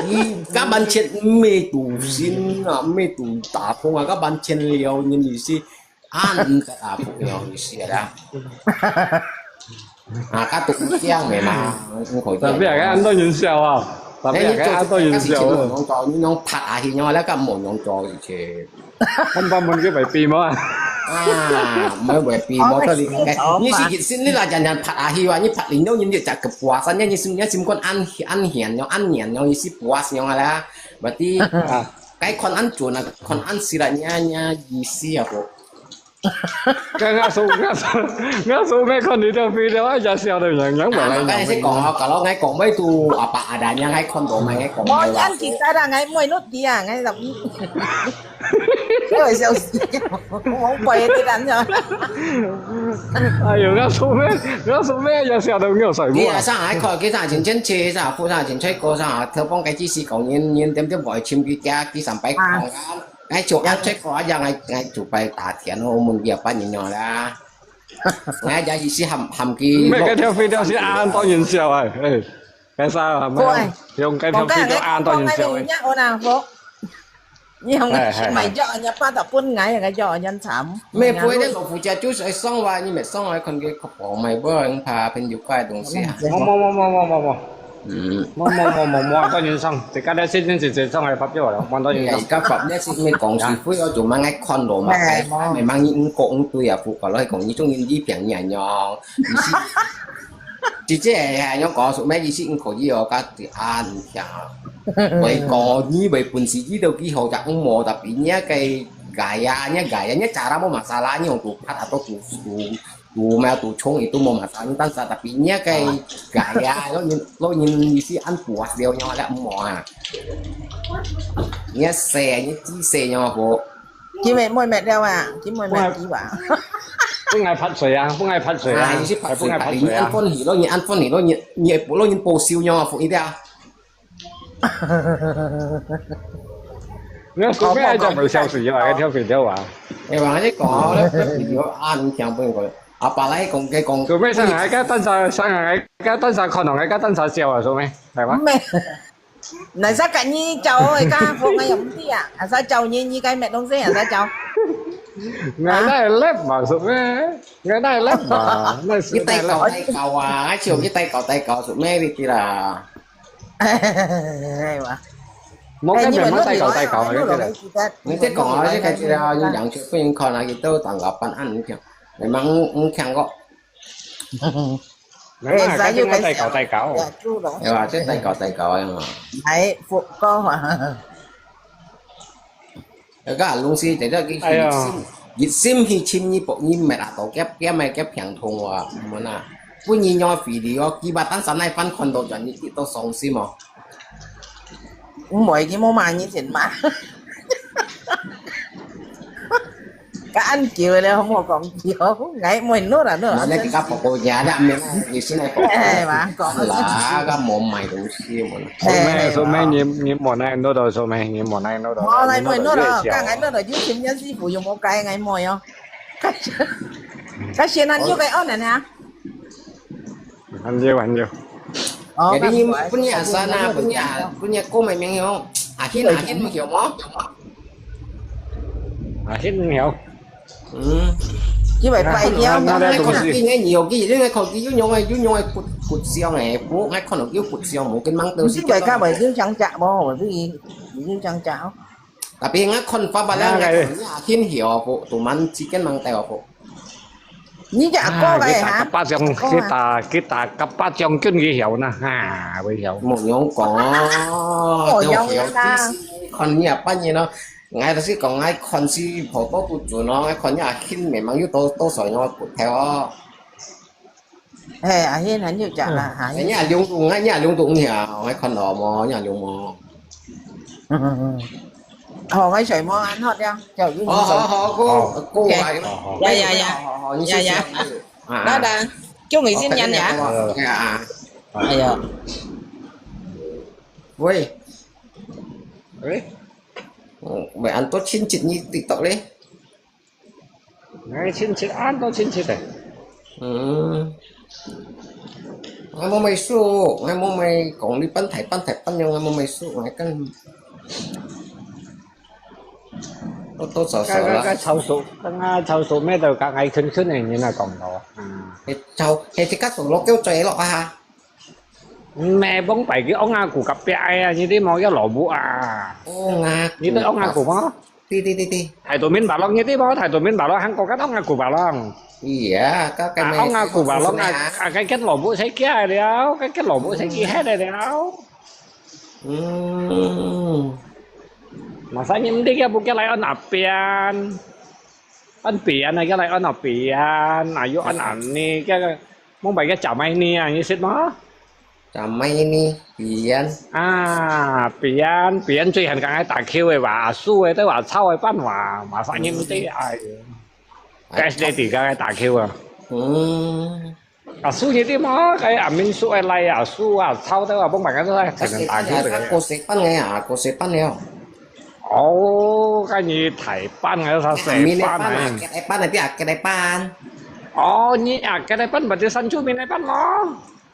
你家完全毋係賭心啊，毋係賭打通啊，家完全了你意思。 啊，毋得啊，不要意思啦。啊，較獨家个嘛，毋可以。Tapi agak安到元宵啊，tapi agak安到元宵啊。你用拍下去，用那个無用做以前。看他們个會比嘛。啊，毋會比，無道理。你是一心你啦，常常拍下去哇，你拍零用，你就隻个puas，你心，你心肝安，安閒用，安寧用，意思puas用啊啦。Berarti，啊。該看安準啊，看安實啦，你，你意思啊，不？刚刚说，刚说，刚说没看你的video，哎呀，笑得人人本来。刚才是讲啊，kalau ngai讲mai tu apa adanya ngai看到mai ngai讲mai lah. Mo yan kita dah ngai mai not dia ngai tapi. 我笑死，我背的人呀。哎呦，刚说没，刚说没，也笑得没有水你啊，上海看，佢上前前去，上海上前去过，上海特帮个技师讲，人人点点会请佢家，佢上百块啊。哎，就啊，这个啊，让哎哎，就拜打天哦，我们也半年了啦。哎，这意思含含佢。没个跳飞跳是安到人笑哎，哎，该啥啊？没有，用该跳飞跳安到人笑哎。你用买药，人家八十分，俺也个药，人惨。没不会的，老夫家就是爱上哇，你没上来看个可宝买不，怕朋友怪东西啊。没没没没没没没。 嗯。Mo mo mo mo mo，安到人生，自家咧先先先先上来发表了，安到人生。而家發表是因为讲是非要做乜个看路嘛，哎，哎，慢慢你五个五对啊，不过来讲，你中意你平样样，意思，姐姐哎，样讲说咩意思？五个一哦，加对啊，你听啊，为讲你为本事，你都几好只五毛，tapi你个gaya，你gaya，你 cara mo masalah，你用读拍啊，都读读 tu mah tu chong itu mo masalah, ni tan sa tapi nya cái gaya lo nyin lo nyin isi an puas liao nyo la mo ah. Nya se ni ti se nyo ho. Chỉ mệt mỏi mệt đâu à, chỉ mệt mệt tí à. 不爱拍水啊，不爱拍水啊，啊，你是拍水，不爱拍水啊。An phone hi lo nyin an phone hi lo nyin nyin lo nyin po siu nyo ho ida. 你做咩喺度笑死咗啊？跳肥跳啊？你話你講咧，跳肥跳啊！你聽本個阿爸來講，佢講做咩上海个單車，上海个單車，可能个單車笑啊，做咩？係嘛？咩？那啥个你教我个，我又唔知啊，啊啥教你，你个咩東西啊？啥教？我那係叻嘛，做咩？我那係叻嘛，那係你帶狗帶狗啊，還係你帶狗帶狗，做咩你知啦？ 係嘛？無，哎，該毋係帶狗帶狗啊，你這個。你這講啊，這個資料你兩千不能看啊，佢都當個辦案，你聽，你們，你聽過？那該就帶狗帶狗。係吧？這帶狗帶狗啊嘛。哎，不，講啊。 該个東西，就係佢熱心，熱心去尋你，你乜啊，到夾夾乜夾平痛啊，係無啊？本人用video，佢把單身那番看到轉，你都傷心哦。毋會，佢無罵你先罵。該恁久了，莫講久，𠊎毋會弄啦，弄啦。那你个婆婆家的，沒有，你現在婆婆。哎，嘛講。啦，該無買東西，無啦。哎，說明，說明你，你無奈弄到，說明你無奈弄到。無奈，無奈弄到，剛才弄到有錢人師傅又無該，𠊎無喲。該，該先啊，你又該按了呢？還有，還有。哦，哎，你，該不然，不然啊，不然，不然，講明明哦，阿軒，阿軒，有無？阿軒，有。 嗯。佢會拜掉。那，那，那，那，那，你有，你有，你有用个，有用个骨，骨相个，無，𠊎看到有骨相，無，跟芒豆是。你會較會有相食無？你有相食哦。Tapi𠊎看法吧，那，那，那，你也挺曉，不，都蠻之間芒豆不。你隻阿哥个哈？啊，佢打，佢打，佢打，佢打甲巴將軍佢曉呐，哈，會曉。無用講哦，無用啦。看你也半夜咯。 𠊎就係講，𠊎看是好多都準哦，𠊎看你阿兄明明有多，多少樣个骨頭哦。哎，阿兄很有獎啦，哈。哎，你阿龍都，你阿龍都你啊，𠊎看到無？你阿龍無？嗯嗯嗯。好，𠊎水無恁好了，就已經哦，好好，過，過來。好好好。呀呀呀，好好好，你先呀呀。啊，啊。來來，叫你先飲呀。OK，OK，OK，啊。哎呀。喂。喂。 嗯，會恁多親戚你TikTok咧？𠊎親戚恁多親戚个。嗯。𠊎無買書，𠊎無買講你搬台搬台搬樣，𠊎無買書，𠊎跟多多少少啦。該，該，該抄書，該，該抄書咩都該𠊎近近个人來講咯。啊。你抄，你自家做落叫做落啊。 毋係，往擺佢屋下顧隔壁个啊，你知無？要老母啊。屋下顧。你對屋下顧無？對對對對。大肚面白龍，你知無？大肚面白龍，還過間屋下顧白龍。Iya，該該啊，屋下顧白龍啊，啊，該間老母使驚了，該間老母使驚嚇了。嗯。Masa你毋知佢不叫來安那邊？安扁啊，个來安哦扁啊，又安恁呢，个，个，望擺个假麥呢啊，你識無？假麥呢，扁。啊，扁，扁最近講愛打球个哇，輸个都話抄个班哇，嘛發音對，哎呀，該係你自家愛打球啊。嗯。 啊，輸你知無？該阿明輸个來啊，輸啊，抄到啊，幫忙个都在才能打球个。過四班个啊，過四班了。哦，該你大班个，他四班个。幾班个，幾班？哦，你啊，幾班，berarti三九名个班咯。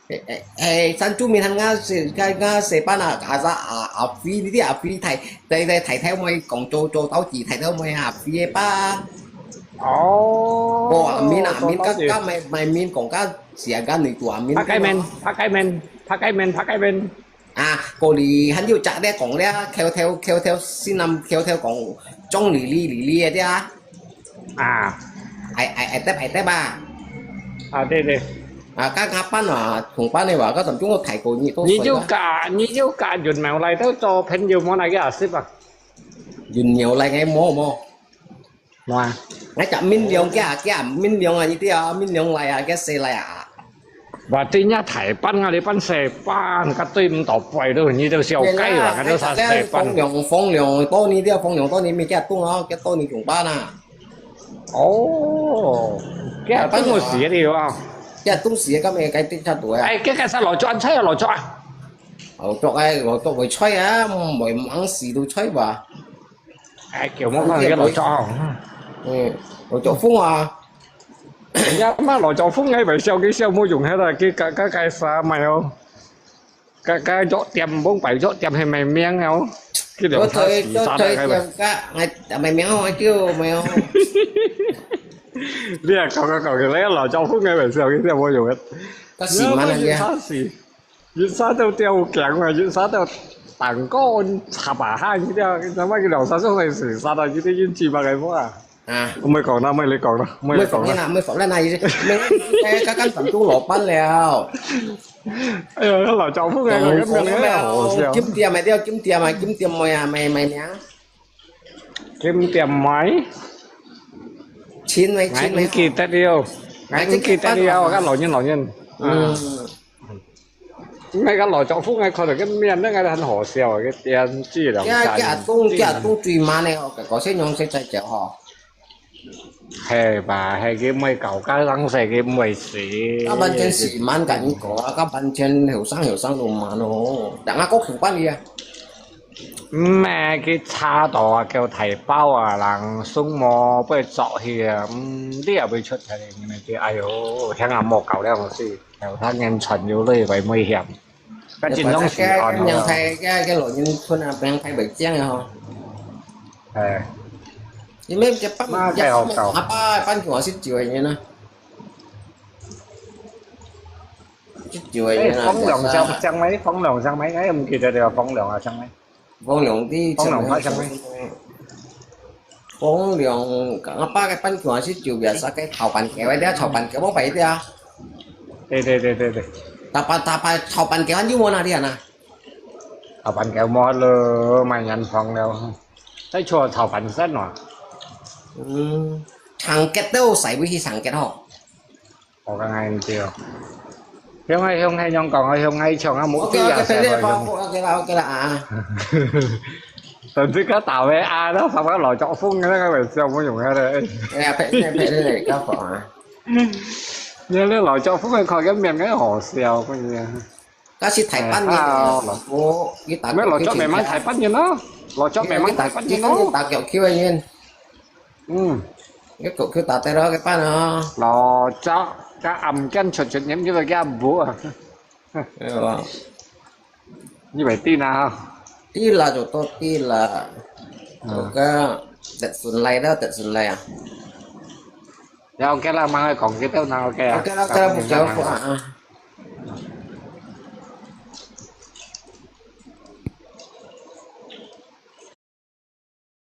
誒，誒，誒，三九名个四，个，个四班啊，還係啊，阿飛，你知阿飛大，大，大，大頭妹講做，做到幾大頭妹啊，阿飛个班。 哦，無，阿明，阿明，做到个。該，該，賣，賣面講該，係啊，該你做阿明。拍該面，拍該面，拍該面，拍該面。啊，過去還有隻咧講咧，偷偷，偷偷，先諗偷偷講，鍾麗麗，麗麗个對啊。啊。哎，哎，哎，得，哎，得吧。啊，對，對。啊，該，該班啊，同班个話，該陣中國大過你都你就嫁，你就嫁雲霧來到做朋友，無那個阿識啊。雲霧來个，無，無。 哇，𠊎講明亮个，个明亮啊，一定要明亮來啊，个誰來啊？哇，對人家大班啊，你班細班，个對毋到背都，你都小雞啦，个都啥細班。風涼，風涼，多年个風涼，多年沒个凍啊，个多年上班啊。哦，个東西个啊。个東西个，今日該定差多啊。哎，个个啥老作，安菜啊，老作啊。老作哎，老作會菜啊，會忙死都菜吧。 哎，叫我看个老作哦。嗯，老作風啊。呀，嘛老作風，哎，會笑佢笑無用，係啦，佢个，个，个啥賣哦。个，个藥店，往擺藥店係賣名哦。佢兩三四三个。我在，在，在店个，哎，賣名哦，就賣哦。你啊，講講講，你老作風，哎，會笑佢笑無用个。該是嘛，那个。 一儕都吊頸啊，一儕都蛋糕插把下去了，你知道嗎？兩三種類似，殺到今天運氣嘛，該麼啊？啊。毋好講啦，毋好你講啦，毋好你講啦。毋好講啦，毋好講啦，那意思，沒，哎，剛剛咱都老闆了。哎呀，老招呼哎，我跟你講，好笑。金店賣掉，金店啊，金店賣啊，賣，賣咩啊？金店賣？錢賣，錢賣。𠊎毋記得了，𠊎毋記得了，𠊎个老人，老人。嗯。 𠊎个老丈夫，𠊎看到个面，那个很好笑，个電視了。佢，佢阿公，佢阿公最慢个，哦，搞些用些在搞吼。係吧？係佢毋會搞，搞人世佢毋會死。該完全是慢，跟你講啊，該完全後生後生都慢哦。人家國情辦理啊。毋係，佢差到啊，叫大包啊，人送無，不會作去啊，嗯，你也會出來，你們這，哎喲，聽下莫搞了，我是。 有他人傳有淚為危險。該真正是安个。个，个老人村啊，平平袂正个吼。哎。因為這半，那太好搞。阿爸半球啊，十九个人啊。十九个人啊，哎，風涼像，像咩？風涼像咩？哎，毋記得了，風涼啊，像咩？ 風涼啲，風涼發生咩？風涼，阿爸个半球係就biasa个炒粄條个，炒粄條無擺个啊。對對對對對。大把大把炒粄條，你無哪裡啊？炒粄條無咯，買人放了。在厝炒粄條喏。嗯，長吉都使不起長吉吼。 我講恁樣。向愛向愛樣講啊，向愛唱啊，目的啊，OK，OK，別別，OK啦，OK啦啊。等這個打咩啊，那他媽老招風的那個，笑不用啊的。哎呀，別別別別，搞錯啊。你那老招風的，看个面很好笑，不是？但是台灣人，哎，啊，我一打，沒有，老招慢慢台灣人咯，老招慢慢台灣人咯。打叫Q个人。 嗯。一個佢打得咯，佢班啊。老早，佢暗間出出入入个屋啊。係吧？你會知啊？知啦，就都知啦。嗯。就个得順利啦，得順利啊。然後佢啦，慢慢講，佢都能OK啊。OK啦，OK啦，不搞錯啊。